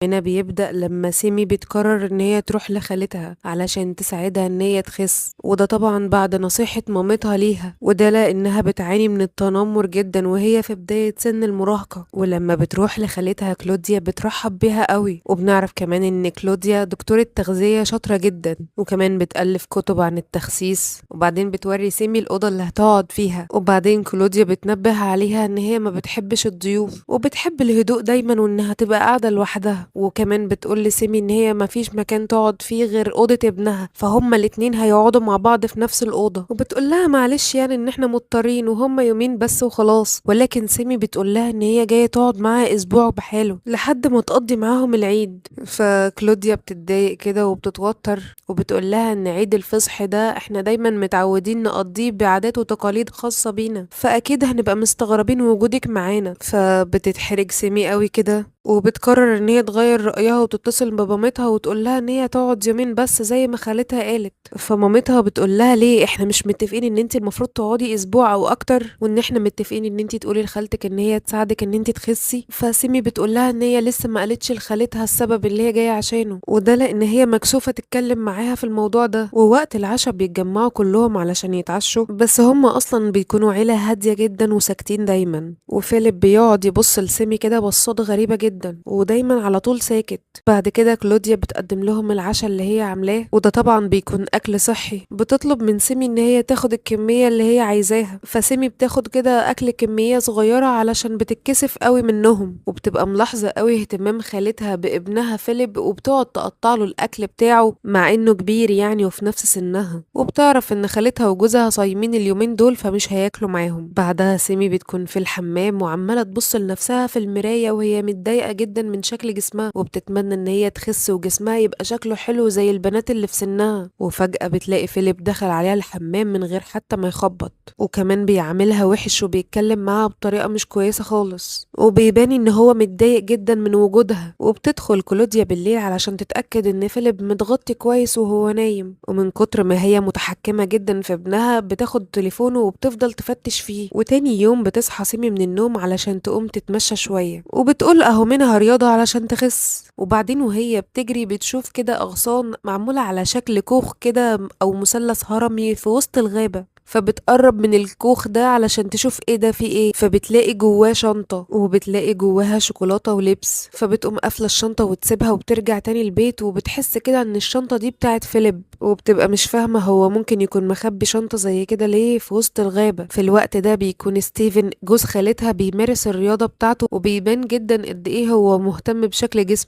فيلمنا بيبدأ لما سيمي بتقرر ان هي تروح لخالتها علشان تساعدها ان هي تخس، وده طبعا بعد نصيحة مامتها ليها، وده لانها بتعاني من التنمر جدا وهي في بداية سن المراهقة. ولما بتروح لخالتها كلوديا بترحب بيها قوي، وبنعرف كمان ان كلوديا دكتورة تغذية شاطرة جدا، وكمان بتألف كتب عن التخسيس. وبعدين بتوري سيمي الأوضة اللي هتقعد فيها، وبعدين كلوديا بتنبه عليها ان هي ما بتحبش الضيوف وبتحب الهدوء دايما وانها تبقى قاعدة لوحدها. وكمان بتقول لسيمي ان هي ما فيش مكان تقعد فيه غير أوضة ابنها، فهما الاتنين هيقعدوا مع بعض في نفس الأوضة. وبتقول لها معلش يعني ان احنا مضطرين وهما يومين بس وخلاص. ولكن سيمي بتقول لها ان هي جاية تقعد معاها اسبوع بحاله لحد ما تقضي معاهم العيد. فكلوديا بتتضايق كده وبتتوتر، وبتقول لها ان عيد الفصح ده احنا دايما متعودين نقضيه بعادات وتقاليد خاصة بينا، فأكيد هنبقى مستغربين وجودك معانا. فبتتحرج سيمي قوي كده، وبتقرر ان هي تغير رأيها وتتصل بمامتها وتقول لها ان هي تقعد يومين بس زي ما خالتها قالت. فمامتها بتقول لها ليه احنا مش متفقين ان انت المفروض تقعدي اسبوع او اكتر، وان احنا متفقين ان انت تقولي لخالتك ان هي تساعدك ان انت تخسي. فسيمي بتقول لها ان هي لسه ما قالتش لخالتها السبب اللي هي جايه عشانه، وده لان هي مكسوفه تتكلم معاها في الموضوع ده. ووقت العشاء بيتجمعوا كلهم علشان يتعشوا، بس هم اصلا بيكونوا عيله هاديه جدا وساكتين دايما. وفيليب بيقعد يبص لسيمي كده بصات غريبه جدا ودايما على طول ساكت. بعد كده كلوديا بتقدم لهم العشاء اللي هي عاملاه، وده طبعا بيكون اكل صحي. بتطلب من سيمي ان هي تاخد الكميه اللي هي عايزاها، فسيمي بتاخد كده اكل كميه صغيره علشان بتتكسف قوي منهم، وبتبقى ملاحظه قوي اهتمام خالتها بابنها فيليب، وبتقعد تقطع له الاكل بتاعه مع انه كبير يعني وفي نفس سنها. وبتعرف ان خالتها وجوزها صايمين اليومين دول فمش هياكلوا معاهم. بعدها سيمي بتكون في الحمام وعماله تبص لنفسها في المرايه وهي متضايقه جدا من شكل جسمها، وبتتمنى ان هي تخس وجسمها يبقى شكله حلو زي البنات اللي في سنها. وفجأة بتلاقي فيليب دخل عليها الحمام من غير حتى ما يخبط، وكمان بيعاملها وحش وبيتكلم معاها بطريقة مش كويسة خالص، وبيبان ان هو متضايق جدا من وجودها. وبتدخل كلوديا بالليل علشان تتأكد ان فيليب متغطي كويس وهو نايم، ومن كتر ما هي متحكمة جدا في ابنها بتاخد تليفونه وبتفضل تفتش فيه. وتاني يوم بتصحى سيمي من النوم علشان تقوم تتمشى شوية، وبتقول اهو منها رياضة علشان تخس. وبعدين وهي بتجري بتشوف كده أغصان معمولة على شكل كوخ كده أو مثلث هرمي في وسط الغابة، فبتقرب من الكوخ ده علشان تشوف ايه ده فيه ايه. فبتلاقي جواه شنطة، وبتلاقي جواها شوكولاتة ولبس، فبتقوم قافلة الشنطة وتسيبها وبترجع تاني البيت. وبتحس كده ان الشنطة دي بتاعت فيليب، وبتبقى مش فاهمة هو ممكن يكون مخبي شنطة زي كده ليه في وسط الغابة. في الوقت ده بيكون ستيفن جوز خالتها بيمارس الرياضة بتاعته، وبيبان جدا قد ايه هو مهتم بشكل جسمه.